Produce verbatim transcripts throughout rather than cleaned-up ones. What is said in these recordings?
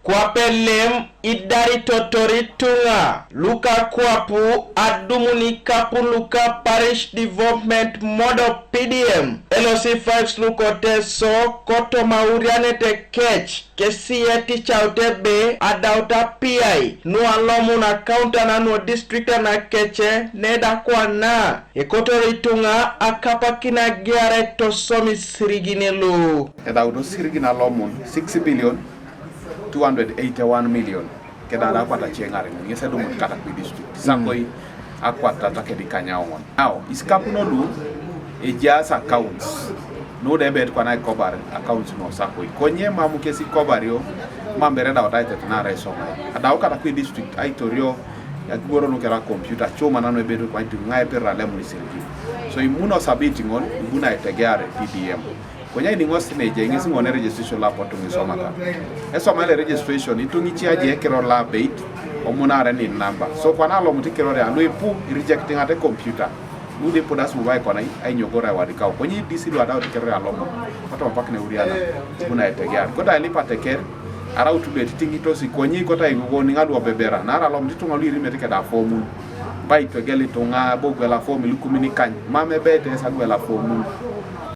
Kwape lem idaritotor ituŋa luka kwapu adumun ikapun luka Parish Development Model P D M, L C fives luko Teso kotoma aurianet kec, kesi eticaut ebe adaut apiai nu alomun akauntan nu district na kec neda kwana ekotor ituŋa akapakin agear aitosom isirigin lu. Edauto isirigin alomun six billion two hundred eighty-one million. Keda da akwat ace ŋaren ŋes edumun Katakwi district. Sakoi akwat atakedi kanyaoŋon. Now, isikapun lu ejaas accounts. Nu da ebeit kwana aikobar accounts nu sakoi. Konye mam kesi ikobario, mam bere edauto aitetenare isomai. Adau Katakwi district aitorio akigoro nu kera computer, cuma nanu ebeit kwana ituŋa epera lemun isirigin. So imuno sabiti ŋon, ibuna aitegeare P D M. Konye iniŋosi neje ŋesi ŋon registration lo apotu ŋisomata. Esoma le registration ituŋ ice aje ekiror lo abeit omunare nin namba. So kwana alomut ikiror alu ipu irijekitiŋate computer. Nude ipudas bubai kona ainyogoro aiwadikau. Konye idisi lu adaut ikiror alomut. Kotoma apak neuriana. Ibuna aitegear. Kota ailip ateker. Arautu lu etitiŋitosi. Konye kota igogo niŋa lu obebera. Nara alomut ituŋa lu irimete keda afomun. Bai twegel ituŋa bo gwela afomu ilukumin ikany. Mam ebeit esa gwela afomun.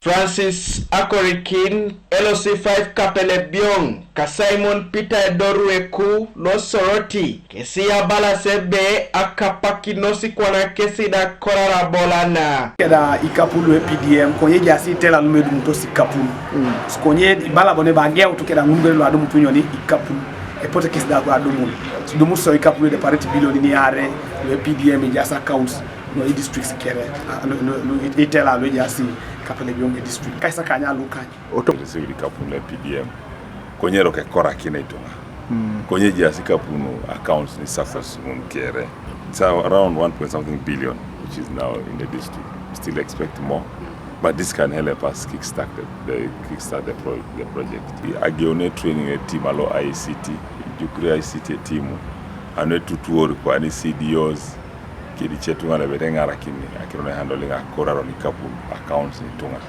Francis Akorikin, L C five Kapelebioŋ, ka Simon Peter Edorueku lo Soroti, kesi abalas ebe akapakinosi kwana kesi da korar abolana. Keda ikapun lu e P D M, konye ejaas itela lu edumutos ikapun. Konye ibala bo ne ba ageutu keda ŋun gere lu adumutu nyoni ikapun. Epote kesi da adumun. Dumu so ikapun edeparit bilionin iare, lu e P D M ejaas accounts. No i districts kere, a, no, no, no, itela lo ejaas Kapelebioŋ e district. Kaisa kanya lukany. Oto received ikapun le P D M. Konye eroko ekorakina ituŋa. Konye ejaas ikapun accounts ni saccos ŋun kere. It's around one point something billion, which is now in the district. We still expect more. But this can help us kickstart the, the, kickstart the, pro, the project. Ageune training a team alo I C T, jukri I C T a team. Anu etutuor kwani C D Os, kedi ice ituŋa lu ebeit eŋarakini akiro na handling akoraron ikapun accounts ni ituŋa.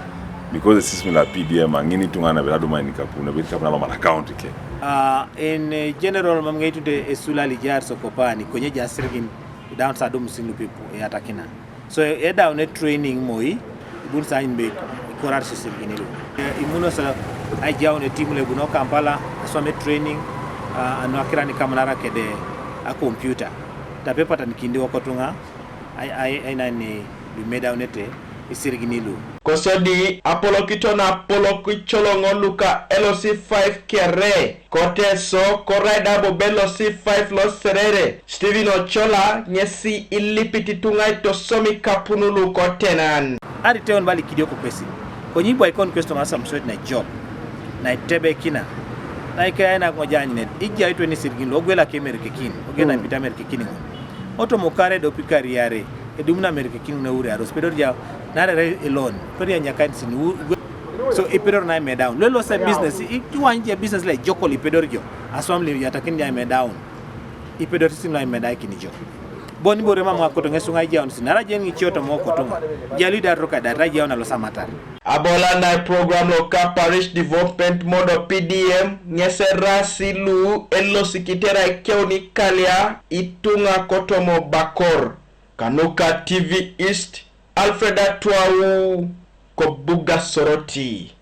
Because the system la P D M aŋin ituŋa na ebeit adumain ikapun, na ebeit ikapun aloman account ke. Uh, in uh, general, mam ŋeitunte esulal ijaar sokopani, konye ejaas isirigin, idaun sa adumusin lupipu, eyatakina. So, edaun e training moi, ibun sa anyun be ikorar isirigin lu. E, imuno sa aijaun e team lo ebuno Kampala, aswam e training, uh, anu akirani kamanara kede a computer. Tape epatanikindi wokotuŋa, ai, ai, ai nani lu imedaunete isirigin lu. Kosodi apolokito na apolok icoloŋo luka L C five kere, ko Teso, korai da bobo L C five lo Serere, Stephen Ochola, ŋesi ilipit ituŋa aitosom ikapun lu kotenan. Ariteon bala ikidioko kesi, konye ibu aikon kesi toma samsot na ejok, na itebekina, na ikeai na kuŋo janyunet, ijai itwen isirigin lu, ogwelak emerekekin, ogwelak Peter emerekekin ŋun. Otomokar edopik kariare, edum na emerekekin ŋun euriaros, pedor ja, narere elon, pedor ja nyakain sin, u-, u-, so ipedor na imedaun. Lo elosi business, i-, iwanyi je business le ejok lo ipedor jo, aswam le iyatakin ja imedaun. Ipedor sin na imedaikin jo. Bon ibore mam akoto ŋes ituŋa ijaun sin, nara jen ŋicio toma okotuŋa. Jalu idarro kada, ta ijaun alosamatar. Abolanai program loka Parish Development Model P D M, ŋes erasi lu elosikitera ikeun ikalia ituŋa kotoma Bakor. Kanuka T V East, Alfred Atwau, kobuga Soroti.